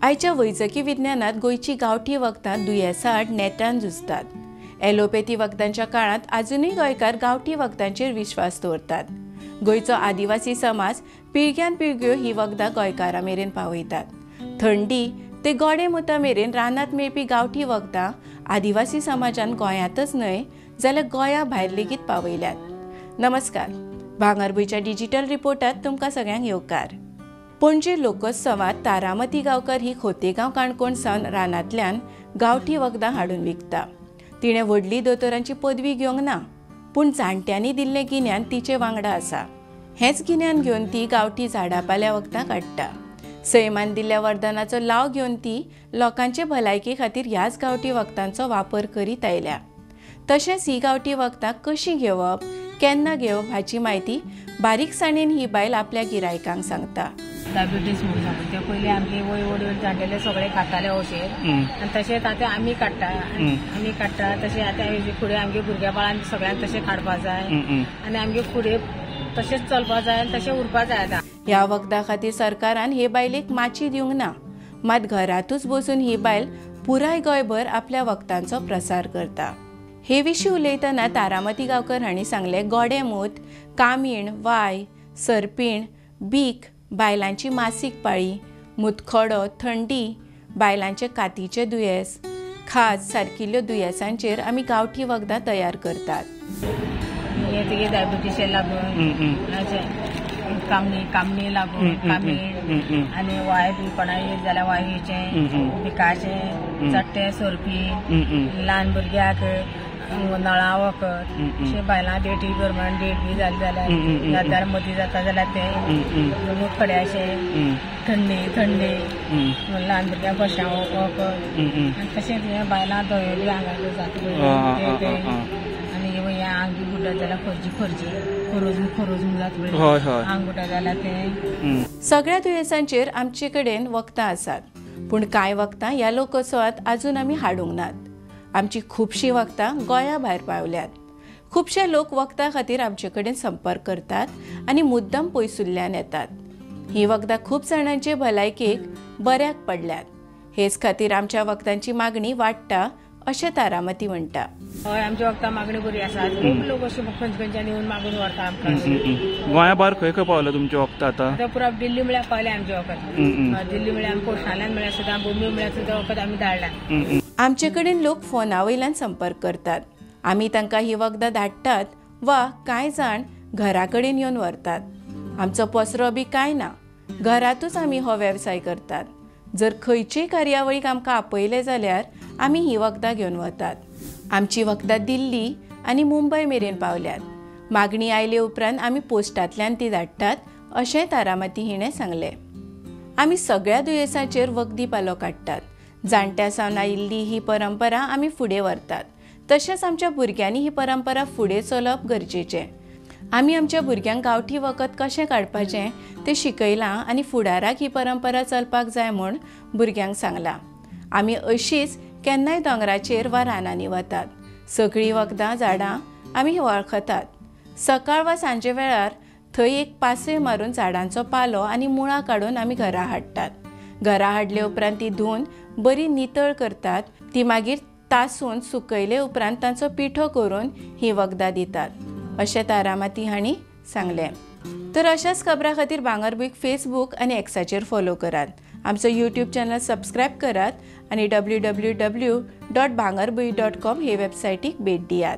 आयच्या वैजकी विज्ञानात गोंयची गांवठी वखदां दुयेंसा आड नेटान झुजतात. एलोपॅथी वखदांच्या काळांत आजुनूय गोंयकार गांवठी वखदांचेर विश्वास दवरतात. गोंयचो आदिवासी समाज पिळग्यान पिळग्यो ही वखदां गोंयकारां मेरेन पावयतात. थंडी ते गोडे मुता मेरेन रानांत मेळपी गांवठी वखदां आदिवासी समाजान गोंयांतच न्हय जाल्यार गोंया भायर लेगीत पावयल्यात. नमस्कार, भांगरभूंयच्या डिजिटल रिपोर्टात तुमकां सगळ्यांक येवकार. पणजे लोकोत्सवात तारामती गांवकर ही खोतेगांव काणकोण सावन रानांतल्यान गांवठी वखदां हाडून विकता. तिणें व्हडली दोतोरांची पदवी घेवंक ना, पूण जाणट्यांनी दिल्लें गिन्यान तिचे वांगडा आसा. हेंच गिन्यान घेवन ती गांवठी झाडां पाल्या वखदां काडटा. सैमान दिल्ल्या वरदानाचो लाव घेवन ती लोकांचे भलायके खातीर ह्याच गांवठी वखदांचो वापर करीत आयल्या. तशेंच ही गांवठी वखदां कशीं घेवप, केन्ना घेवप हाची म्हायती बारीकसाणेन ही बायल आपल्या गिरायकांक सांगता. डायबिटीज म्हणून सांगू ते पयलीं आमगे वय वडील जाणटेले सगळे खाताले औषध आनी तशेंच आतां आमी काडटा, आमी काडटा तशें आतां फुडें आमगे भुरग्या बाळान सगळ्यांक तशें काडपा जाय आनी आमगे फुडें तशेंच चलपा जाय आनी तशें उरपा जाय. आतां ह्या वखदा खातीर सरकारान हे बायलेक माची दिवंक ना, मात घरांतूच बसून ही बायल पुराय गोंयभर आपल्या वखदांचो प्रसार करता. हे विशीं उलयतना तारामती गांवकर हांणी सांगलें, गोडेंमूत, कामीण, वाय, सर्पीण, बीक, बायलांची मासीक पाळी, मुतखडो, थंडी, बायलांचे कातीचे दुयेंस, खाज सारकिल्ल्यो दुयेंसांचेर आमी गांवठी वखदां तयार करतात. हे डायबिटीसे लागून, कामणी कामणी लागून, कामीण आनी वाय बी कोणाक येत जाल्यार वायूचें, बिकाचें, चट्टे, सोरपी, ल्हान भुरग्याक नळा वखद, अशें बायलां डेटी गरमान डेट बी जाली जाल्यार जाल्यार मदीं जाता जाल्यार तें मुतखड्याचें, थंडी थंडी, ल्हान भुरग्यांक घोशा वखद आनी तशेंच हें बायलां दोळे बी आंगाक जाता पळय आनी हें आंग बी बुडत जाल्यार खरजी खरजी खरोज खरोज जाता पळय आंग बुडत जाल्यार तें. सगळ्या दुयेंसांचेर आमचे कडेन वखदां आसात, पूण कांय वखदां ह्या लोकोत्सवात आजून आमी हाडूंक नात. आमची खुबशीं वखदां गोंया भायर पावल्यात. खुबशे लोक वखदां खातीर आमचे कडेन संपर्क करतात आनी मुद्दम पयसुल्ल्यान येतात. ही वखदां खूब जाणांचे भलायकेक बऱ्याक पडल्यात. हेच खातीर आमच्या वखदांची मागणी वाडटा अशें तारामती म्हणटा. हय, आमची वखदां मागणी बरी आसा. खूब लोक अशे खंय खंयच्यान येवन मागून व्हरता आमकां. गोंया भायर खंय खंय पावला तुमचें वखदां आतां? पुरा दिल्ली म्हळ्यार पावलें आमचें वखद. दिल्ली म्हळ्यार आमी पोस्टांतल्यान म्हळ्यार सुद्दां, बोंबे म्हळ्यार सुद्दां वखद आमी धाडलां. आमचे कडेन लोक फोना वयल्यान संपर्क करतात. आमी तांकां ही वखदां धाडटात वा कांय जाण घरा कडेन येवन व्हरतात. आमचो पसरो बी कांय ना, घरांतूच आमी हो वेवसाय करतात. जर खंयचेय कार्यावळीक आमकां आपयलें जाल्यार आमी ही वखदां घेवन वतात. आमची वखदां दिल्ली आनी मुंबय मेरेन पावल्यात. मागणी आयले उपरांत आमी पोस्टांतल्यान ती धाडटात अशें तारामती हिणें सांगलें. आमी सगळ्या दुयेंसांचेर वखदी पालो काडटात. जाणट्या सावन आयिल्ली ही परंपरा आमी फुडें व्हरतात. तशेंच आमच्या भुरग्यांनी ही परंपरा फुडें चलप गरजेचें. आमी आमच्या भुरग्यांक गांवठी वखद कशें काडपाचें तें शिकयलां आनी फुडाराक ही परंपरा चलपाक जाय म्हूण भुरग्यांक सांगलां. आमी अशीच केन्नाय दोंगराचेर वा रानांनी वतात. सगळीं वखदां झाडां आमी वळखतात. सकाळ वा सांजे वेळार थंय एक पासय मारून झाडांचो पालो आनी मुळां काडून आमी घरा हाडटात. घरा हाडले उपरांत ती धुवन बरी नितळ करतात. ती मागीर तासून सुकयले उपरांत तांचो पिठो करून ही वखदां दितात अशें तारामती हांणी सांगलें. तर अशाच खबरां खातीर भांगरभूंयक फेसबूक आनी एक्साचेर फॉलो करात. आमचो यूट्यूब चॅनल सबस्क्रायब करात आनी www.bhangarbhuin.com हे वेबसायटीक भेट दियात.